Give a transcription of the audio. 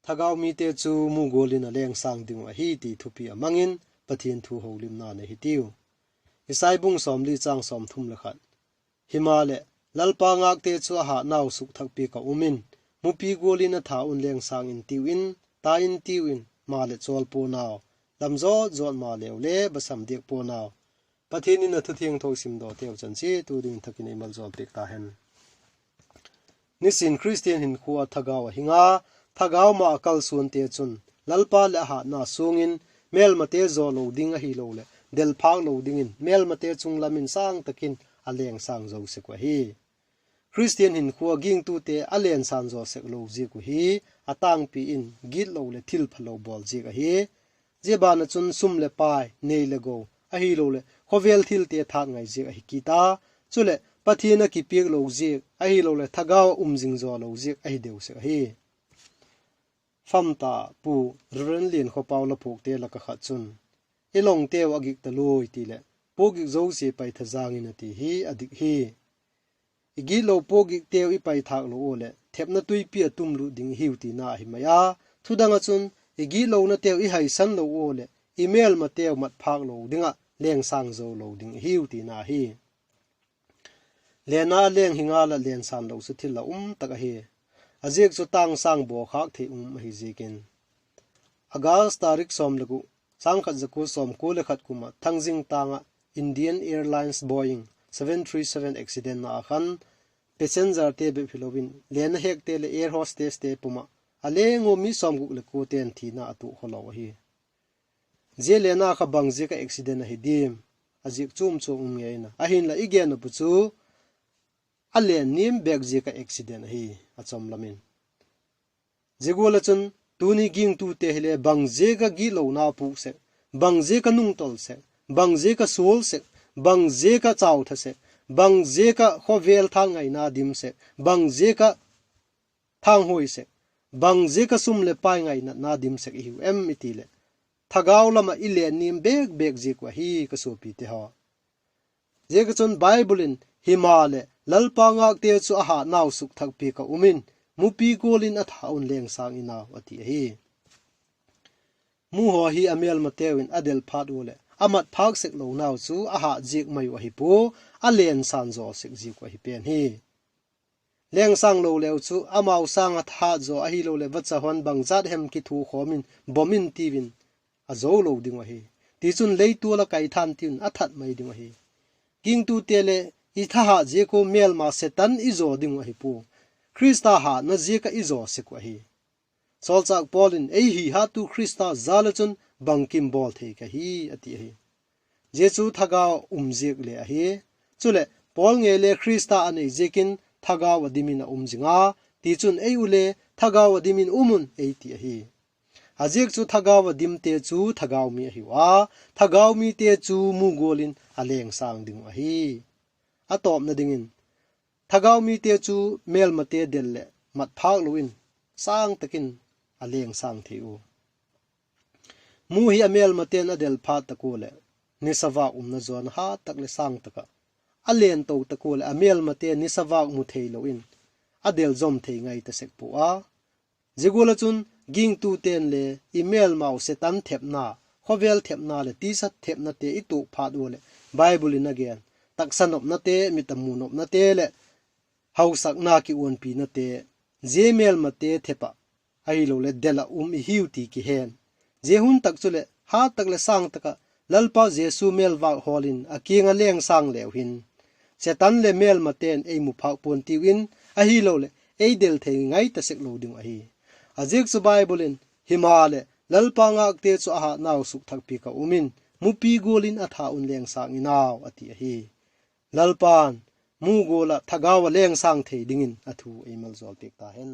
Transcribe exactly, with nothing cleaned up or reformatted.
Thagau mite chu mu gual in a leng sâng ding uh ahi ti thupi a mang in Pathian thu holimna nei hitiu. Isai bung sawmli chang sawmthum le khat. Himaleh, Lalpa ngâkte chu a hatnau sukthak piak ah um in, mupi gual in a tha un leng sâng intiu in, tai intiu in, maleh chawl puanau, lam zawt zawt maleu le basam diak puanau. Pathian in a thu thiangtho i simdawteu chan chiat u dingin thak in ei maljawl piak ta hen. Nisin Khristian hinkhua ah thagau a hing a, thagau ma a kalsuante chun Lalpa leh a hatna suang in mêlmate zaw lo ding ahiloleh del phâk lo dingin mêlmate chung lam in sâng tak in a leng sâng zo sek uh ahi. Khristian hinkhua gingtute a leng sâng zaw sek lo ziak uh hi a tângpi in gitlo leh thilphalo bawl ziak ahi. Zia ban ah chun sum leh pai, nei leh go, ahiloleh khawvel thilte thât ngai ziak ahi kit a, chuleh Pathian a kipiak lo ziak ahiloleh thagau ah um zing zaw lo ziak ahi deu sek ahi. Famta Pu Reverend Liankhawpau la phuakte lak ah khat chun, I lawngteu a gik ta lui ti leh, puakgik zosia pai tha zang in a ti hi a dik hi. I gitlo puakgikteu i paithâk lo ua leh thepna tuipi a tumlut ding i hiu tina ahi mai a, thudang ah chun i gitlonateu i haisan lo ua leh i mêlmateu mat phâk lo ding ah leng sâng zo lo ding i hiu tina ahi. Lenna a leng hi ngal ah leng sâng lo chu thil la um tak ahi. A ziak chu tâng sâng bawkhâk thei um ahi ziakin. August tarik sawm le gu, sâng khat za kua sawmkua le khat kum ah Thangjing tâng ah Indian Airlines Boeing seven three seven accident na a khan, passengerte bep hilo in lenna hekte leh air hostesste pum ah a leng ua mi sawmguk le kuate'n thina a tuak khawlo ahi. Zia lenna kha bang ziak ah accident ahi diam? A ziak chuam chuam um ngei in a, ahinla i gen nop uh chu a len niam bêk ziak ah accident ahi, a chawm lam in. Zia gual ah chun tuni gingtute hile bang ziak ah gitlona pûk sek, bang ziak ah nungtawl sek, bang ziak ah sual sek, bang ziak ah chau tha sek, bang ziak ah khawvel thât ngaina dim sek, bang ziak ah thanghuai sek, bang ziak ah sum leh pai ngainatna dim sek i hiu em i ti leh, thagau lam ah i len niam bêk bêk ziak uh ahi ka suapite haw. Ziak ah chun Bible in, Himaleh, Lalpa ngâkte chu a hatnau sukthak piak ah um in, mupi gual in a tha un leng sâng inau, a ti ahi. Mu haw hi a mêlmateu in a del phat ua leh a mat phâk sek lonau chu a hat ziak mai uh ahi pua, a len sâng zaw sek ziak uh ahi pen hi. Leng sâng lo leu chu amau sâng ah thahat zaw ahiloleh vacha hon bangzat hem kithukhawm in bawm in tiu in a zo lo ding uh ahi. Tichun leitual ah kaithan tiu in a that mai ding uh ahi. Gingtute le i thahat ziak ua mêlma Setan i zaw ding uh ahi pua, Khrista hatna ziak ah i zaw sek uh ahi. Sawlchâk Paul in, Ei hi hattu Khrista jal ah chun bangkim bawl thei ka hi, a ti ahi. Zia chu thagau ah um ziak le ahi. Chuleh Paul ngei le Khrista a nei ziakin thagau ah dim in a um zing a, tichun ei u le thagau ah dim in um un ei ti ahi. A ziak chu thagau ah dimte chu thagau mi ahiu a, thagau mite chu mu gual in a leng sâng ding uh ahi. A tawpna dingin, thagau mite chu mêlmate del leh mat phâk lo in sâng tak in a leng sâng thei u. Mu hi a mêlmate'n a del phat tak ua leh nisa vâk umna zawn a hat tak leh sâng tak ah, a len to tak ua leh a mêlmate nisa vâk mu theilo in a del zom thei ngai ta sek pua a. Zia gual ah chun gingtute'n le i mêlmau Setan thepna, khawvel thepna leh tisa thepnate i tuak phat ua leh Bible in a gen taksa nopnate, mit a mu nopnate leh hausakna kiuanpinate, zia mêlmate thep ah, ahiloleh del ah um i hiu ti kihen. Zia hun tak chuleh hat tak leh sâng tak ah Lalpa Jesu mêlvâk hawl in a kiang ah leng sâng leu hin, Setan leh mêlmate'n ei mu phâk pua'n tiu in, ahiloleh ei del thei ngai ta sek lo ding uh ahi. A ziak chu Bible in, Himaleh, Lalpa ngâkte chu a hatnau sukthak piak ah um in, mupi gual in a tha un leng sâng inau, a ti ahi. Lalpa'n mu gual ah thagau ah leng sâng thei dingin a thu ei maljawl piak ta hen.